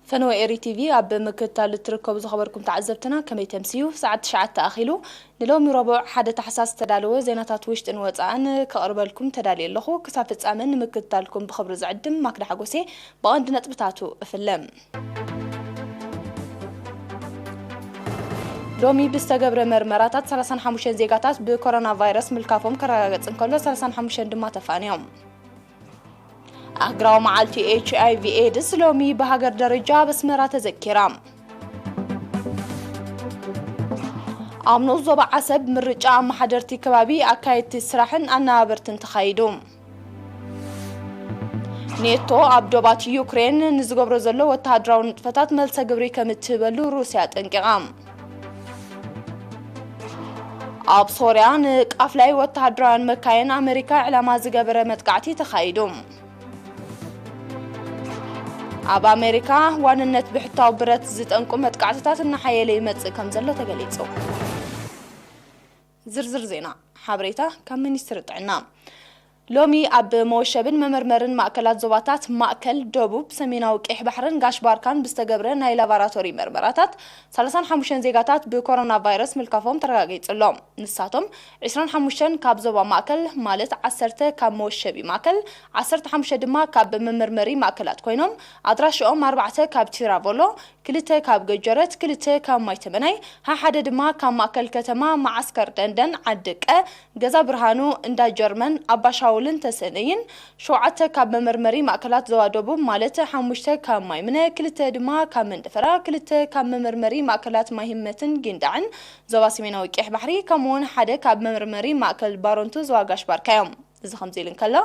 ፈነወ ኤሪ ቲቪ ኣብ ምክትታል እትርከቡ ዝኸበርኩም ተዓዘብትና፣ ከመይ ተምስዩ? ሰዓት ትሽዓተ ኣኺሉ። ንሎሚ ረቡዕ ሓደ ታሕሳስ ዝተዳለወ ዜናታት ውሽጥን ወጻእን ከቕርበልኩም ተዳልየ ኣለኹ። ክሳብ ፍጻመ ንምክትታልኩም ብኽብሪ ዝዕድም ማክዳ ሓጎሴ። ብቐንዲ ነጥብታቱ እፍለም። ሎሚ ብዝተገብረ መርመራታት ሰላሳን ሓሙሽተን ዜጋታት ብኮሮና ቫይረስ ምልካፎም ከረጋገጽ እንከሎ፣ ሰላሳን ሓሙሽተን ድማ ተፋንዮም። ኣህግራዊ መዓልቲ ኤች ኣይ ቪ ኤድስ ሎሚ ብሃገር ደረጃ ኣብ ኣስመራ ተዘኪራ። ኣብ ንኡስ ዞባ ዓሰብ ምርጫ ኣመሓደርቲ ከባቢ፣ ኣካየድቲ ስራሕን ኣነባበርትን ተኻይዱ። ኔቶ ኣብ ዶባት ዩክሬን ንዝገብሮ ዘሎ ወተሃደራዊ ንጥፈታት መልሰ ግብሪ ከም እትህበሉ ሩስያ ኣጠንቂቓ። ኣብ ሶርያ ንቃፍላይ ወተሃደራውያን መካይን ኣመሪካ ዕላማ ዝገበረ መጥቃዕቲ ተኻይዱ። ኣብ ኣሜሪካ ዋንነት ብሕታዊ ብረት ዝጠንቁ መጥቃዕትታት እናሓየለ ይመጽእ ከም ዘሎ ተገሊጹ። ዝርዝር ዜና። ሓበሬታ ካብ ሚኒስትሪ ጥዕና። ሎሚ ኣብ መወሸብን መመርመርን ማእከላት ዞባታት ማእከል፣ ደቡብ፣ ሰሜናዊ ቀይሕ ባሕርን ጋሽ ባርካን ብዝተገብረ ናይ ላቦራቶሪ መርመራታት ሰላሳን ሓሙሽተን ዜጋታት ብኮሮና ቫይረስ ምልካፎም ተረጋጊጹ ኣሎ። ንሳቶም ዕስራን ሓሙሽተን ካብ ዞባ ማእከል፣ ማለት ዓሰርተ ካብ መወሸቢ ማእከል፣ ዓሰርተ ሓሙሽተ ድማ ካብ መመርመሪ ማእከላት ኮይኖም፣ ኣድራሽኦም ኣርባዕተ ካብ ቲራቮሎ፣ ክልተ ካብ ገጀረት፣ ክልተ ካብ ማይ ተመናይ፣ ሓሓደ ድማ ካብ ማእከል ከተማ መዓስከር ደንደን፣ ዓዲ ቀ፣ ገዛ ብርሃኑ፣ እንዳ ጀርመን፣ ኣባሻውልን ተሰነይን፣ ሸውዓተ ካብ መመርመሪ ማእከላት ዞባ ደቡብ፣ ማለት ሓሙሽተ ካብ ማይ ምነ፣ ክልተ ድማ ካብ መንደፈራ፣ ክልተ ካብ መመርመሪ ማእከላት ማይ ህመትን ጊንዳዕን ዞባ ሰሜናዊ ቀይሕ ባሕሪ፣ ከምኡውን ሓደ ካብ መመርመሪ ማእከል ባረንቱ ዞባ ጋሽ ባርካ እዮም። እዚ ከምዚ ኢሉ እንከሎ፣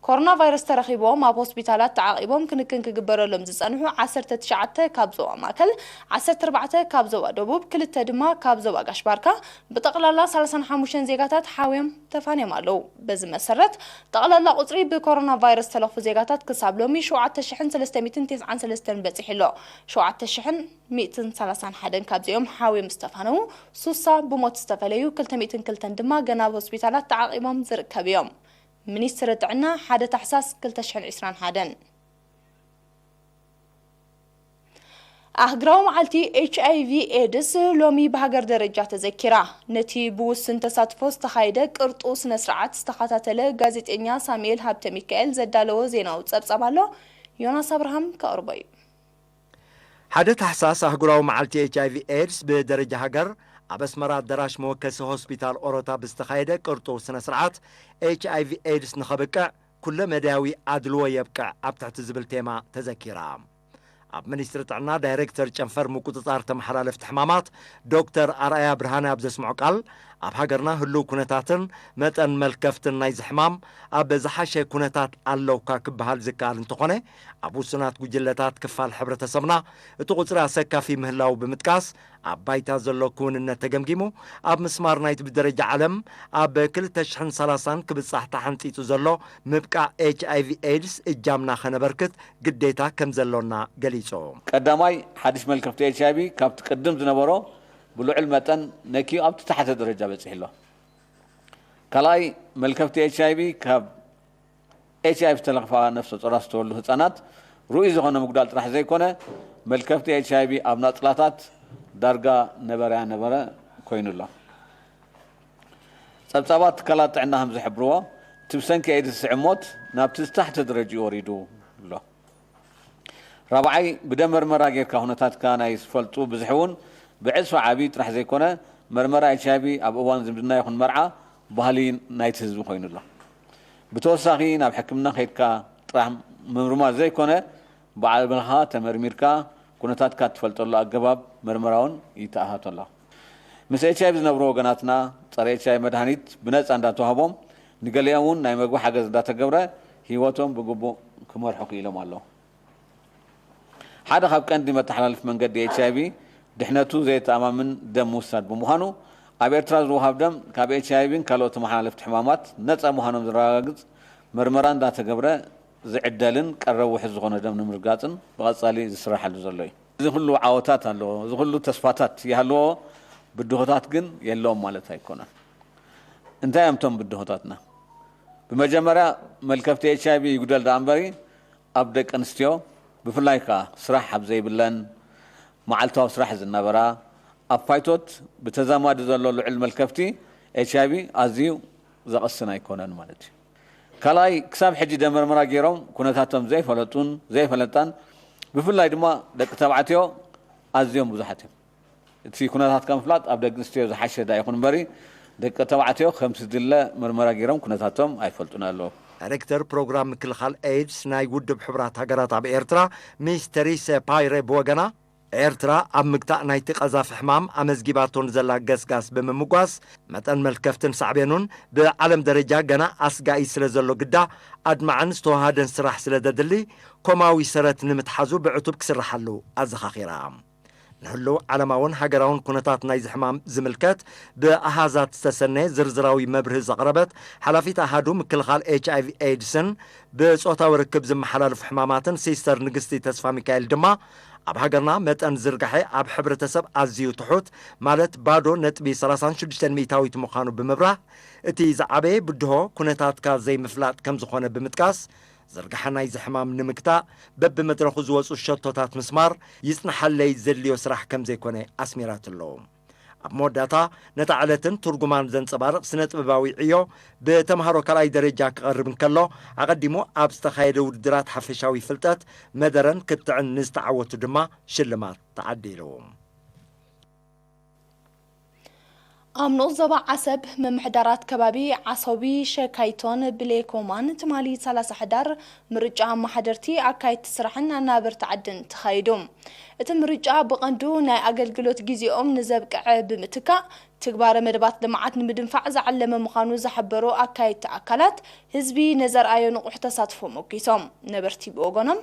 ኮሮና ቫይረስ ተረኺብዎም ኣብ ሆስፒታላት ተዓቒቦም ክንክን ክግበረሎም ዝጸንሑ ዓሰርተ ትሽዓተ ካብ ዞባ ማእከል፣ ዓሰርተ ኣርባዕተ ካብ ዞባ ደቡብ፣ ክልተ ድማ ካብ ዞባ ጋሽ ባርካ፣ ብጠቕላላ ሰላሳን ሓሙሽተን ዜጋታት ሓውዮም ተፋንዮም ኣለዉ። በዚ መሰረት፣ ጠቕላላ ቁጽሪ ብኮሮና ቫይረስ ተለኽፉ ዜጋታት ክሳብ ሎሚ ሸውዓተ ሽሕን ሰለስተ ሚእትን ተስዓን ሰለስተን በጺሑ ኣሎ። ሸውዓተ ሽሕን ሚእትን ሰላሳን ሓደን ካብዚኦም ሓውዮም ዝተፋነዉ፣ ሱሳ ብሞት ዝተፈለዩ፣ ክልተ ሚእትን ክልተን ድማ ገና ኣብ ሆስፒታላት ተዓቒቦም ዝርከቡ እዮም። ሚኒስትሪ ጥዕና፣ ሓደ ታሕሳስ ክልተ ሽሕን ዕስራን ሓደን። ኣህግራዊ መዓልቲ ኤች ኣይ ቪ ኤድስ ሎሚ ብሃገር ደረጃ ተዘኪራ። ነቲ ብውሱን ተሳትፎ ዝተኻየደ ቅርጡ ስነ ስርዓት ዝተኸታተለ ጋዜጠኛ ሳሙኤል ሃብተ ሚካኤል ዘዳለዎ ዜናዊ ጸብጻብ ኣሎ። ዮናስ ኣብርሃም ከቕርቦ እዩ። ሓደ ታሕሳስ ኣህጉራዊ መዓልቲ ኤች ኣይ ቪ ኤድስ ብደረጃ ሃገር ኣብ ኣስመራ ኣዳራሽ መወከሲ ሆስፒታል ኦሮታ ብዝተኻየደ ቅርጡ ስነ ስርዓት፣ ኤች ኣይ ቪ ኤድስ ንኸብቅዕ ኩለ መዳያዊ ኣድልዎ የብቅዕ ኣብ ትሕቲ ዝብል ቴማ ተዘኪራ። ኣብ ሚኒስትሪ ጥዕና ዳይሬክተር ጨንፈር ምቁጽጻር ተመሓላለፍቲ ሕማማት ዶክተር ኣርኣያ ብርሃነ ኣብ ዘስምዖ ቃል፣ ኣብ ሃገርና ህልው ኩነታትን መጠን መልከፍትን ናይዚ ሕማም ኣብ ዝሓሸ ኩነታት ኣለውካ ክበሃል ዝከኣል እንተኾነ፣ ኣብ ውሱናት ጉጅለታት ክፋል ሕብረተሰብና እቲ ቁጽሪ ኣሰካፊ ምህላው ብምጥቃስ፣ ኣብ ባይታ ዘሎ ክውንነት ተገምጊሙ፣ ኣብ ምስማር ናይቲ ብደረጃ ዓለም ኣብ ክልተ ሽሕን ሰላሳን ክብጻሕ ተሓንጺጹ ዘሎ ምብቃዕ ኤች ኣይ ቪ ኤድስ እጃምና ከነበርክት ግዴታ ከም ዘሎና ገሊጹ። ቀዳማይ፣ ሓድሽ መልከፍቲ ኤች ኣይ ቪ ካብቲ ቅድም ዝነበሮ ብልዑል መጠን ነኪዩ ኣብቲ ታሕተ ደረጃ በጺሑ ኣሎ። ካልኣይ፣ መልከፍቲ ኤች ኣይ ቪ ካብ ኤች ኣይ ቪ ዝተለኽፋ ነፍሰ ጾራት ዝተወልዱ ህጻናት ርኡይ ዝኾነ ምጉዳል ጥራሕ ዘይኮነ፣ መልከፍቲ ኤች ኣይ ቪ ኣብ ናጽላታት ዳርጋ ነበረያ ነበረ ኮይኑ ኣሎ። ጸብጻባት ትካላት ጥዕና ከም ዝሕብርዎ፣ እቲ ብሰንኪ ኤድስ ዝስዕብ ሞት ናብቲ ዝታሕተ ደረጅኡ ወሪዱ ኣሎ። ራብዓይ፣ ብደም መርመራ ጌርካ ኩነታትካ ናይ ዝፈልጡ ብዝሒ እውን ብዕጽፊ ዓቢ ጥራሕ ዘይኮነ፣ መርመራ ኤች ኣይ ቪ ኣብ እዋን ዝምድና ይኹን መርዓ ባህሊ ናይቲ ህዝቢ ኮይኑ ኣሎ። ብተወሳኺ፣ ናብ ሕክምና ከይድካ ጥራሕ ምምርማር ዘይኮነ፣ ባዕልኻ ተመርሚርካ ኩነታትካ እትፈልጠሉ ኣገባብ መርመራ እውን ይተኣታቶ ኣሎ። ምስ ኤች ኣይ ቪ ዝነብሩ ወገናትና ጸረ ኤች ኣይ ቪ መድሃኒት ብነጻ እንዳተዋህቦም፣ ንገሊኦም እውን ናይ መግቢ ሓገዝ እንዳተገብረ ህይወቶም ብግቡእ ክመርሑ ክኢሎም ኣለዉ። ሓደ ካብ ቀንዲ መተሓላለፊ መንገዲ ኤች ኣይ ቪ ድሕነቱ ዘየተኣማምን ደም ምውሳድ ብምዃኑ፣ ኣብ ኤርትራ ዝወሃብ ደም ካብ ኤች ኣይ ቪን ካልኦት ተመሓላለፍቲ ሕማማት ነጻ ምዃኖም ዘረጋግጽ መርመራ እንዳተገብረ ዝዕደልን ቀረብ ውሑስ ዝኾነ ደም ንምርጋጽን ብቐጻሊ ዝስራሓሉ ዘሎ እዩ። እዚ ኩሉ ዓወታት ኣለዎ፣ እዚ ኩሉ ተስፋታት ይሃልዎ፣ ብድሆታት ግን የለዎም ማለት ኣይኮነን። እንታይ እዮም እቶም ብድሆታትና? ብመጀመርያ መልከፍቲ ኤች ኣይ ቪ ይጉደል ደኣ እምበሪ ኣብ ደቂ ኣንስትዮ ብፍላይ ከኣ ስራሕ ኣብ ዘይብለን መዓልታዊ ስራሕ ዝነበራ ኣብ ፋይቶት ብተዛማዲ ዘሎ ልዑል መልከፍቲ ኤች ኣይ ቪ ኣዝዩ ዘቐስን ኣይኮነን ማለት እዩ። ካልኣይ ክሳብ ሕጂ ደመርመራ ገይሮም ኩነታቶም ዘይፈለጡን ዘይፈለጣን ብፍላይ ድማ ደቂ ተባዕትዮ ኣዝዮም ብዙሓት እዮም። እቲ ኩነታትካ ምፍላጥ ኣብ ደቂ ኣንስትዮ ዝሓሸ ዳ ይኹን እምበሪ ደቂ ተባዕትዮ ከምቲ ዝድለ መርመራ ገይሮም ኩነታቶም ኣይፈልጡን ኣለዉ። ዳይሬክተር ፕሮግራም ምክልኻል ኤድስ ናይ ውድብ ሕቡራት ሃገራት ኣብ ኤርትራ ሚስ ተሪሰ ፓይሬ ብወገና ኤርትራ ኣብ ምግታእ ናይቲ ቀዛፊ ሕማም ኣመዝጊባቶ ንዘላ ገስጋስ ብምምጓስ መጠን መልከፍትን ሳዕቤኑን ብዓለም ደረጃ ገና ኣስጋኢ ስለ ዘሎ ግዳ ኣድማዕን ዝተዋሃደን ስራሕ ስለ ዘድሊ ኮማዊ ሰረት ንምትሓዙ ብዕቱብ ክስርሓሉ ኣዘኻኺራ። ንህልው ዓለማውን ሃገራውን ኩነታት ናይዚ ሕማም ዝምልከት ብኣሃዛት ዝተሰነየ ዝርዝራዊ መብርሂ ዘቕረበት ሓላፊት ኣሃዱ ምክልኻል ኤች ኣይ ቪ ኤድስን ብጾታዊ ርክብ ዝመሓላለፉ ሕማማትን ሲስተር ንግስቲ ተስፋ ሚካኤል ድማ ኣብ ሃገርና መጠን ዝርጋሐ ኣብ ሕብረተሰብ ኣዝዩ ትሑት ማለት ባዶ ነጥቢ ሰላሳን ሽዱሽተን ሚእታዊት ምዃኑ ብምብራህ እቲ ዝዓበየ ብድሆ ኩነታትካ ዘይምፍላጥ ከም ዝኾነ ብምጥቃስ ዝርጋሐ ናይዚ ሕማም ንምግታእ በብመድረኹ ዝወፁ ሸቶታት ምስማር ይፅንሓለይ ዘድልዮ ስራሕ ከም ዘይኮነ ኣስሚራትሎ። ኣብ መወዳእታ ነታ ዕለትን ትርጉማን ዘንጸባርቕ ስነ ጥበባዊ ዕዮ ብተምሃሮ ካልኣይ ደረጃ ክቐርብ እንከሎ ኣቐዲሙ ኣብ ዝተኻየደ ውድድራት ሓፈሻዊ ፍልጠት መደረን ክትዕን ንዝተዓወቱ ድማ ሽልማት ተዓዲሉ። ኣብ ንኡስ ዞባ ዓሰብ ምምሕዳራት ከባቢ ዓሶቢ፣ ሸካይቶን ብሌኮማን ትማሊ ሰላሳ ሕዳር ምርጫ ኣመሓደርቲ፣ ኣካየድቲ ስራሕን ኣናበርቲ ዓድን ተኻይዱ። እቲ ምርጫ ብቐንዱ ናይ ኣገልግሎት ግዜኦም ንዘብቅዐ ብምትካእ ትግባረ መደባት ልምዓት ንምድንፋዕ ዝዓለመ ምዃኑ ዝሓበሩ ኣካየድቲ ኣካላት፣ ህዝቢ ነዘርኣዮ ንቑሕ ተሳትፎ ሞጊሶም። ነበርቲ ብወገኖም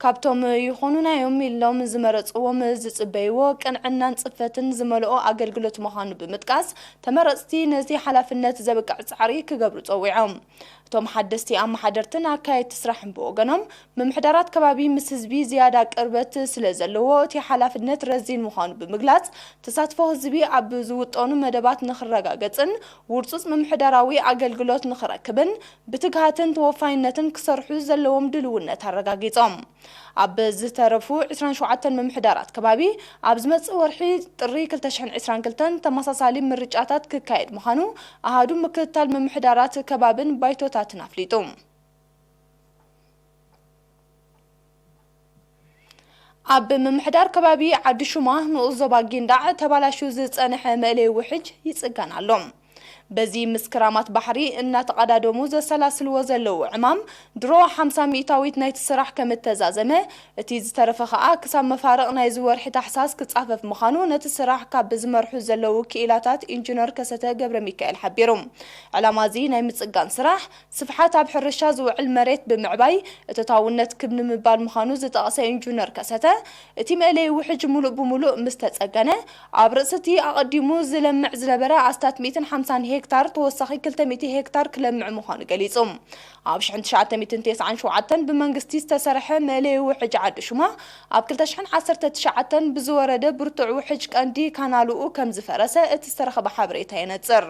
ካብቶም ይኾኑና እዮም ኢሎም ዝመረፅዎም ዝፅበይዎ ቅንዕናን ፅፈትን ዝመልኦ ኣገልግሎት ምዃኑ ብምጥቃስ፣ ተመረፅቲ ነዚ ሓላፍነት ዘብቅዕ ፃዕሪ ክገብሩ ፀዊዖም። እቶም ሓደስቲ ኣመሓደርትን ኣካየድቲ ስራሕን ብወገኖም፣ ምምሕዳራት ከባቢ ምስ ህዝቢ ዝያዳ ቅርበት ስለ ዘለዎ እቲ ሓላፍነት ረዚን ምዃኑ ብምግላፅ፣ ተሳትፎ ህዝቢ ኣብ ዝውጠኑ መደባት ንኽረጋገፅን ውርፁፅ ምምሕዳራዊ ኣገልግሎት ንኽረክብን ብትግሃትን ተወፋይነትን ክሰርሑ ዘለዎም ድልውነት ኣረጋጊፆም። ኣብ ዝተረፉ ዕስራን ሸውዓተን ምምሕዳራት ከባቢ ኣብ ዝመፅእ ወርሒ ጥሪ ክልተ ሽሕን ዕስራን ክልተን ተመሳሳሊ ምርጫታት ክካየድ ምዃኑ ኣሃዱ ምክትታል ምምሕዳራት ከባብን ባይቶታትን ኣፍሊጡ። ኣብ ምምሕዳር ከባቢ ዓዲ ሹማ ንኡስ ዞባ ጊንዳዕ ተባላሹ ዝጸንሐ መእለይ ውሕጅ ይጽገን ኣሎ። በዚ ምስ ክራማት ባሕሪ እናተቐዳደሙ ዘሰላስልዎ ዘለዉ ዕማም ድሮ ሓምሳ ሚእታዊት ናይቲ ስራሕ ከም እተዛዘመ፣ እቲ ዝተረፈ ከኣ ክሳብ መፋርቕ ናይዚ ወርሒ ታሕሳስ ክጻፈፍ ምዃኑ ነቲ ስራሕ ካብ ዝመርሑ ዘለዉ ክኢላታት ኢንጂነር ከሰተ ገብረ ሚካኤል ሓቢሩ። ዕላማ እዚ ናይ ምጽጋን ስራሕ፣ ስፍሓት ኣብ ሕርሻ ዝውዕል መሬት ብምዕባይ እቶታውነት ክብ ንምባል ምዃኑ ዝጠቐሰ ኢንጂነር ከሰተ፣ እቲ መእለዪ ውሕጅ ሙሉእ ብሙሉእ ምስ ተጸገነ፣ ኣብ ርእሲ እቲ ኣቐዲሙ ዝለምዕ ዝነበረ ኣስታት ሚእትን ሓምሳን ሄክታር ተወሳኺ ክልተ ሚእቲ ሄክታር ክለምዕ ምዃኑ ገሊጹ። ኣብ ሽሕን ትሽዓተ ሚእትን ተስዓን ሸውዓተን ብመንግስቲ ዝተሰርሐ መእለዪ ውሕጅ ዓዲ ሹማ፣ ኣብ ክልተ ሽሕን ዓሰርተ ትሽዓተን ብዝወረደ ብርቱዕ ውሕጅ ቀንዲ ካናልኡ ከም ዝፈረሰ እቲ ዝተረኸበ ሓበሬታ የነጽር።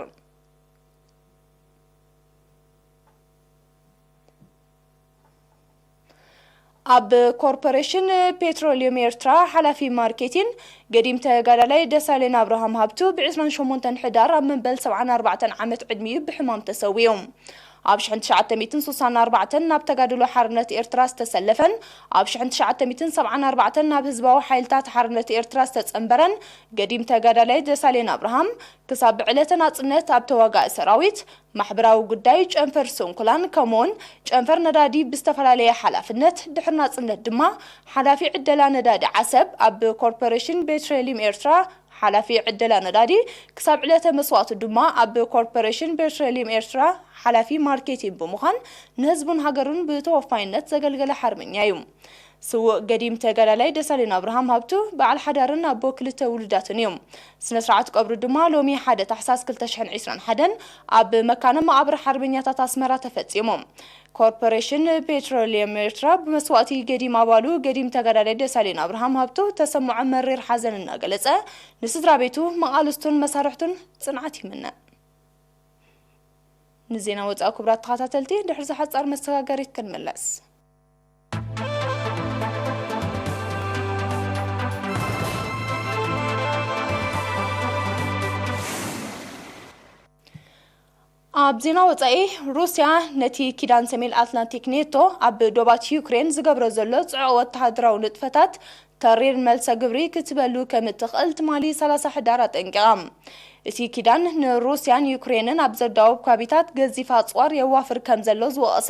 ኣብ ኮርፖሬሽን ፔትሮሊየም ኤርትራ ሓላፊ ማርኬቲን ገዲም ተጋዳላይ ደሳሌን ኣብርሃም ሃብቱ ብ ዕስራን ሸሞንተን ሕዳር ኣብ መበል ሰብዓን ኣርባዕተን ዓመት ዕድሚኡ ብሕማም ተሰዊኡ። ኣብ ሽሕን ትሽዓተ ሚእትን ስሳን ኣርባዕተን ናብ ተጋድሎ ሓርነት ኤርትራ ዝተሰለፈን ኣብ ሽሕን ትሽዓተ ሚእትን ሰብዓን ኣርባዕተን ናብ ህዝባዊ ሓይልታት ሓርነት ኤርትራ ዝተጸንበረን ገዲም ተጋዳላይ ደሳሌን ኣብርሃም፣ ክሳብ ብዕለተ ናጽነት ኣብ ተዋጋኢ ሰራዊት፣ ማሕበራዊ ጉዳይ፣ ጨንፈር ስንኩላን፣ ከምኡውን ጨንፈር ነዳዲ ብዝተፈላለየ ሓላፍነት፣ ድሕሪ ናጽነት ድማ ሓላፊ ዕደላ ነዳዲ ዓሰብ፣ ኣብ ኮርፖሬሽን ፔትሮሊየም ኤርትራ ሓላፊ ዕደላ ነዳዲ፣ ክሳብ ዕለተ መስዋእቱ ድማ ኣብ ኮርፖሬሽን ፔትሮሊየም ኤርትራ ሓላፊ ማርኬቲንግ ብምዃን ንህዝቡን ሃገሩን ብተወፋይነት ዘገልገለ ሓርበኛ እዩ። ስዉእ ገዲም ተጋዳላይ ደሳለኝ ኣብርሃም ሃብቱ በዓል ሓዳርን ኣቦ ክልተ ውሉዳትን እዩ። ስነ ስርዓት ቀብሩ ድማ ሎሚ ሓደ ታሕሳስ ክልተ ሽሕን ዕስራን ሓደን ኣብ መካነ መቓብር ሓርበኛታት ኣስመራ ተፈጺሙ። ኮርፖሬሽን ፔትሮሊየም ኤርትራ ብመስዋእቲ ገዲም ኣባሉ ገዲም ተጋዳላይ ደሳለኝ ኣብርሃም ሃብቱ ተሰምዖ መሪር ሓዘን እናገለጸ፣ ንስድራ ቤቱ፣ መቓልስቱን መሳርሕቱን ጽንዓት ይምነ። ንዜና ወጻኢ ክቡራት ተኸታተልቲ፣ ድሕሪ ዝሓጻር መሰጋገሪት ክንምለስ። ኣብ ዜና ወጻኢ፣ ሩስያ ነቲ ኪዳን ሰሜን ኣትላንቲክ ኔቶ ኣብ ዶባት ዩክሬን ዝገብሮ ዘሎ ጽዑቕ ወተሃደራዊ ንጥፈታት ተሪር መልሰ ግብሪ ክትበሉ ከም እትኽእል ትማሊ ሰላሳ ሕዳር ኣጠንቂቓ። እቲ ኪዳን ንሩስያን ዩክሬንን ኣብ ዘዳውብ ከባቢታት ገዚፍ ኣጽዋር የዋፍር ከም ዘሎ ዝወቐሰ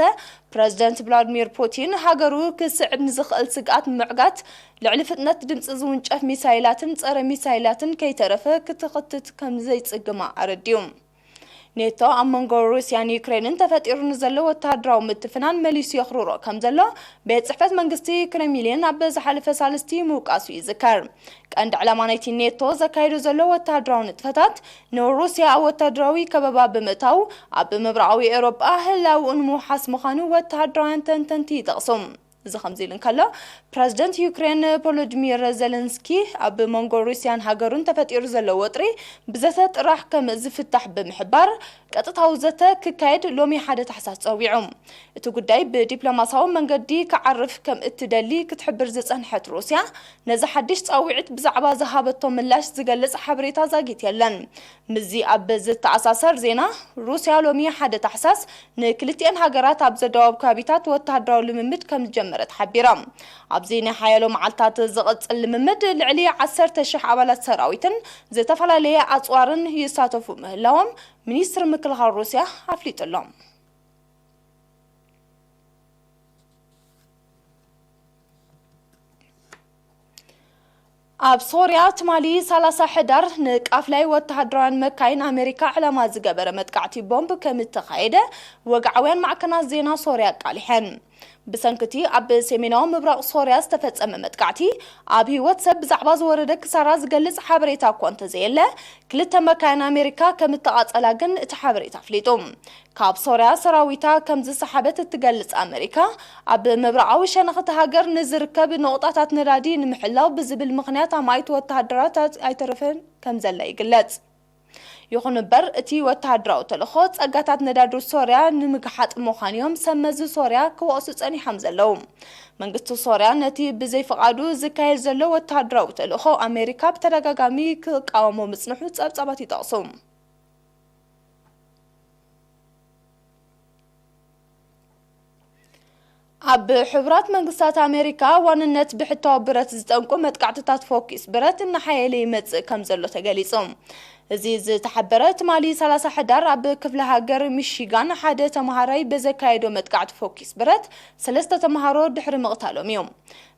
ፕረዚደንት ቭላድሚር ፑቲን፣ ሃገሩ ክስዕብ ንዝኽእል ስግኣት ንምዕጋት፣ ልዕሊ ፍጥነት ድምጺ ዝውንጨፍ ሚሳይላትን ጸረ ሚሳይላትን ከይተረፈ ክትኽትት ከም ዘይጽግማ ኣረዲኡ። ኔቶ ኣብ መንጎ ሩስያን ዩክሬንን ተፈጢሩ ንዘሎ ወተሃደራዊ ምትፍናን መሊሱ የኽርሮ ከም ዘሎ ቤት ጽሕፈት መንግስቲ ክሬምሊን ኣብ ዝሓለፈ ሳልስቲ ምውቃሱ ይዝከር። ቀንዲ ዕላማ ናይቲ ኔቶ ዘካይዶ ዘሎ ወተሃደራዊ ንጥፈታት ንሩስያ ኣብ ወተሃደራዊ ከበባ ብምእታው፣ ኣብ ምብራቓዊ ኤውሮጳ ህላውኡ ንምውሓስ ምዃኑ ወተሃደራውያን ተንተንቲ ይጠቕሱ። እዚ ከምዚ ኢሉ እንከሎ፣ ፕረዚደንት ዩክሬን ቮሎዲሚር ዜለንስኪ ኣብ መንጎ ሩስያን ሃገሩን ተፈጢሩ ዘሎ ወጥሪ ብዘተ ጥራሕ ከም ዝፍታሕ ብምሕባር፣ ቀጥታዊ ዘተ ክካየድ ሎሚ ሓደ ታሕሳስ ጸዊዑ። እቲ ጉዳይ ብዲፕሎማሳዊ መንገዲ ክዓርፍ ከም እትደሊ ክትሕብር ዝጸንሐት ሩስያ፣ ነዚ ሓድሽ ጻውዒት ብዛዕባ ዝሃበቶ ምላሽ ዝገልጽ ሓበሬታ ዛጊት የለን። ምስዚ ኣብ ዝተኣሳሰር ዜና፣ ሩስያ ሎሚ ሓደ ታሕሳስ ንክልቲኤን ሃገራት ኣብ ዘደዋውብ ከባቢታት ወተሃደራዊ ልምምድ ከም ዝጀመረት ሓቢራ። ኣብዚ ናይ ሓያሎ መዓልታት ዝቕጽል ልምምድ ልዕሊ ዓሰርተ ሽሕ ኣባላት ሰራዊትን ዝተፈላለየ ኣጽዋርን ይሳተፉ ምህላዎም ሚኒስትሪ ምክልኻል ሩስያ ኣፍሊጡ ኣሎ። ኣብ ሶርያ ትማሊ ሰላሳ ሕዳር ንቃፍላይ ወተሃደራውያን መካይን ኣሜሪካ ዕላማ ዝገበረ መጥቃዕቲ ቦምብ ከም እተኻየደ ወግዓውያን ማዕከናት ዜና ሶርያ ኣቃሊሐን። ብሰንክቲ ኣብ ሰሜናዊ ምብራቕ ሶርያ ዝተፈጸመ መጥቃዕቲ ኣብ ህይወት ሰብ ብዛዕባ ዝወረደ ክሳራ ዝገልጽ ሓበሬታ እኳ እንተዘየለ፣ ክልተ መካይን ኣሜሪካ ከም እተቓጸላ ግን እቲ ሓበሬታ ኣፍሊጡ። ካብ ሶርያ ሰራዊታ ከም ዝሰሓበት እትገልጽ ኣመሪካ፣ ኣብ ምብራቓዊ ሸነኽ እታ ሃገር ንዝርከብ ነቑጣታት ነዳዲ ንምሕላው ብዝብል ምኽንያት ኣማኢት ወተሃደራት ኣይተረፈን ከም ዘላ ይግለጽ። ይኹን እምበር፣ እቲ ወተሃደራዊ ተልእኾ ጸጋታት ነዳዲ ሶርያ ንምግሓጥ ምዃኑ እዮም ሰብ መዚ ሶርያ ክወቕሱ ጸኒሖም ዘለዉ። መንግስቲ ሶርያ ነቲ ብዘይፍቓዱ ዝካየድ ዘሎ ወተሃደራዊ ተልእኾ ኣሜሪካ ብተደጋጋሚ ክቃወሞ ምጽንሑ ጸብጻባት ይጠቕሱ። ኣብ ሕቡራት መንግስታት ኣሜሪካ ዋንነት ብሕታዊ ብረት ዝጠንቁ መጥቃዕትታት ፎኪስ ብረት እናሓየለ ይመጽእ ከም ዘሎ ተገሊጹ። እዚ ዝተሓበረ ትማሊ ሰላሳ ሕዳር ኣብ ክፍለ ሃገር ሚሺጋን ሓደ ተመሃራይ ብዘካየዶ መጥቃዕቲ ፎኪስ ብረት ሰለስተ ተመሃሮ ድሕሪ ምቕታሎም እዩ።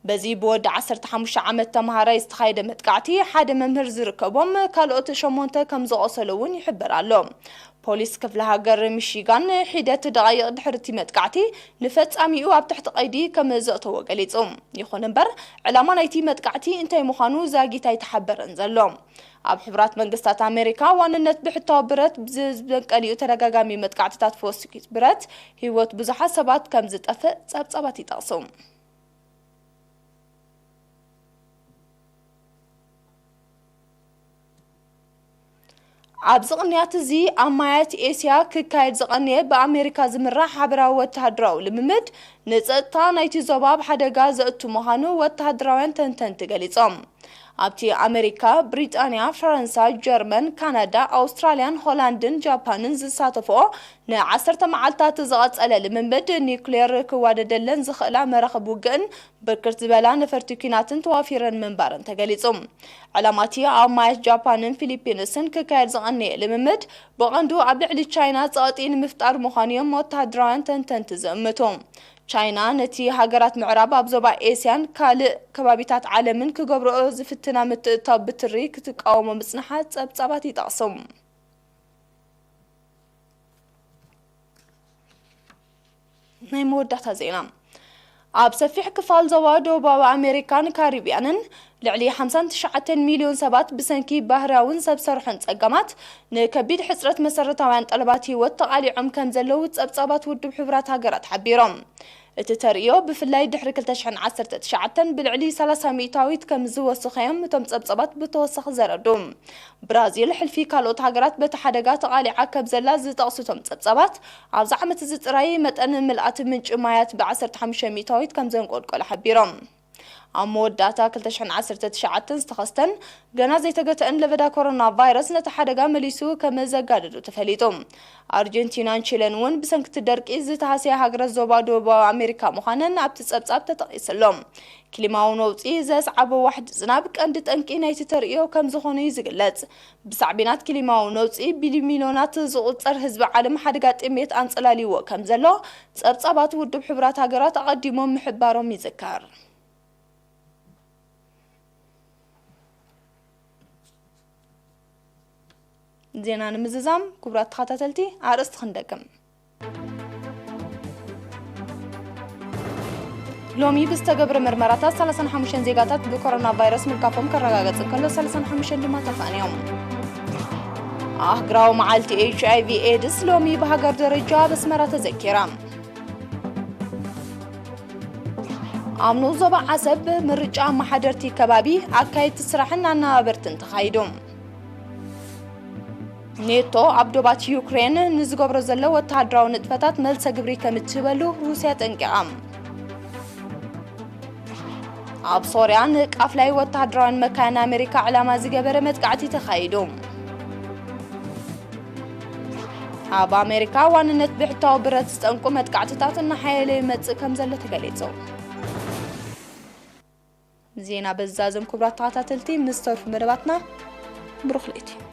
በዚ ብወዲ ዓሰርተ ሓሙሽተ ዓመት ተመሃራይ ዝተኻየደ መጥቃዕቲ ሓደ መምህር ዝርከቦም ካልኦት ሸሞንተ ከም ዝቖሰሉ እውን ይሕበር ኣሎ። ፖሊስ ክፍለ ሃገር ሚሺጋን ሒደት ደቓይቕ ድሕሪ እቲ መጥቃዕቲ ንፈጻሚኡ ኣብ ትሕቲ ቀይዲ ከም ዘእተዎ ገሊጹ። ይኹን እምበር፣ ዕላማ ናይቲ መጥቃዕቲ እንታይ ምዃኑ ዛጊት ኣይተሓበረን ዘሎ። ኣብ ሕቡራት መንግስታት ኣሜሪካ ዋንነት ብሕታዊ ብረት ብዝበቀልኡ ተደጋጋሚ መጥቃዕትታት ፎኪስ ብረት ህይወት ብዙሓት ሰባት ከም ዝጠፍእ ጸብጻባት ይጠቕሱ። ኣብዚ ቅንያት እዚ ኣብ ማያት ኤስያ ክካየድ ዝቐነየ ብኣሜሪካ ዝምራሕ ሓበራዊ ወተሃደራዊ ልምምድ ንጸጥታ ናይቲ ዞባ ኣብ ሓደጋ ዘእቱ ምዃኑ ወተሃደራውያን ተንተንቲ ገሊጾም። ኣብቲ ኣሜሪካ፣ ብሪጣንያ፣ ፈረንሳ፣ ጀርመን፣ ካናዳ፣ ኣውስትራልያን ሆላንድን ጃፓንን ዝሳተፍኦ ንዓሰርተ መዓልታት ዝቐጸለ ልምምድ ኒውክሌር ክዋደደለን ዝኽእላ መራኽብ ውግእን ብርክት ዝበላ ነፈርቲ ኲናትን ተዋፊረን ምንባረን ተገሊጹ። ዕላማ እቲ ኣብ ማያት ጃፓንን ፊሊፒንስን ክካየድ ዝቐነየ ልምምድ ብቐንዱ ኣብ ልዕሊ ቻይና ጸቕጢ ንምፍጣር ምዃኑ እዮም ወተሃደራውያን ተንተንቲ ዝእምቱ። ቻይና ነቲ ሃገራት ምዕራብ ኣብ ዞባ ኤስያን ካልእ ከባቢታት ዓለምን ክገብርኦ ዝፍትና ምትእትታው ብትሪ ክትቃወሞ ምጽንሓ ጸብጻባት ይጠቕሱ። ናይ መወዳእታ ዜና። ኣብ ሰፊሕ ክፋል ዞባ ደቡባዊ ኣሜሪካን ካሪብያንን ልዕሊ ሓምሳን ትሽዓተን ሚልዮን ሰባት ብሰንኪ ባህርያውን ሰብ ሰርሖን ጸገማት ንከቢድ ሕጽረት መሰረታውያን ጠለባት ህይወት ተቓሊዖም ከም ዘለዉ ጸብጻባት ውድብ ሕቡራት ሃገራት ሓቢሮም። እቲ ተርእዮ ብፍላይ ድሕሪ ክልተ ሽሕን ዓሰርተ ትሽዓተን ብልዕሊ ሰላሳ ሚእታዊት ከም ዝወሰኸ እዮም እቶም ጸብጻባት ብተወሳኺ ዘረዱ። ብራዚል ሕልፊ ካልኦት ሃገራት በቲ ሓደጋ ተቓሊዓ ከም ዘላ ዝጠቕሱ እቶም ጸብጻባት፣ ኣብዚ ዓመት እዚ ጥራይ መጠን ምልኣት ምንጪ ማያት ብ ዓሰርተ ሓሙሽተ ሚእታዊት ከም ዘንቆልቆለ ሓቢሮም። ኣብ መወዳእታ ክልተ ሽሕን ዓሰርተ ትሽዓተን ዝተኸስተን ገና ዘይተገተአን ለበዳ ኮሮና ቫይረስ ነቲ ሓደጋ መሊሱ ከም ዘጋደዶ ተፈሊጡ። ኣርጀንቲናን ቺለን እውን ብሰንክቲ ደርቂ ዝተሃስያ ሃገራት ዞባ ደቡባዊ ኣሜሪካ ምዃነን ኣብቲ ጸብጻብ ተጠቒሱ ኣሎ። ክሊማዊ ነውጺ ዘስዓቦ ዋሕዲ ዝናብ ቀንዲ ጠንቂ ናይቲ ተርእዮ ከም ዝኾነ እዩ ዝግለጽ። ብሳዕቤናት ክሊማዊ ነውጺ ብሚልዮናት ዝቑጸር ህዝቢ ዓለም ሓደጋ ጥሜት ኣንጸላልይዎ ከም ዘሎ ጸብጻባት ውድብ ሕቡራት ሃገራት ኣቐዲሞም ምሕባሮም ይዝከር። ዜና ንምዝዛም ክቡራት ተኸታተልቲ ኣርእስቲ ክንደግም። ሎሚ ብዝተገብረ ምርመራታት ሰላሳን ሓሙሽተን ዜጋታት ብኮሮና ቫይረስ ምልካፎም ከረጋገጽ እንከሎ፣ ሰላሳን ሓሙሽተን ድማ ተፋንዮም። ኣህግራዊ መዓልቲ ኤች ኣይ ቪ ኤድስ ሎሚ ብሃገር ደረጃ ኣብ ኣስመራ ተዘኪራ። ኣብ ንኡስ ዞባ ዓሰብ ምርጫ ኣመሓደርቲ ከባቢ፣ ኣካየድቲ ስራሕን ኣነባበርትን ተኻይዱ። ኔቶ ኣብ ዶባት ዩክሬን ንዝገብሮ ዘሎ ወተሃደራዊ ንጥፈታት መልሰ ግብሪ ከም እትህበሉ ሩስያ ጠንቂቓ። ኣብ ሶርያ ንቃፍላይ ወተሃደራውያን መካይን ኣሜሪካ ዕላማ ዝገበረ መጥቃዕቲ ተኻይዱ። ኣብ ኣሜሪካ ዋንነት ብሕታዊ ብረት ዝጠንቁ መጥቃዕትታት እናሓየለ ይመጽእ ከም ዘሎ ተገሊጹ። ዜና በዛዝም ክቡራት ተኸታተልቲ ምስ ተርፉ መደባትና ብሩኽ ለይቲ።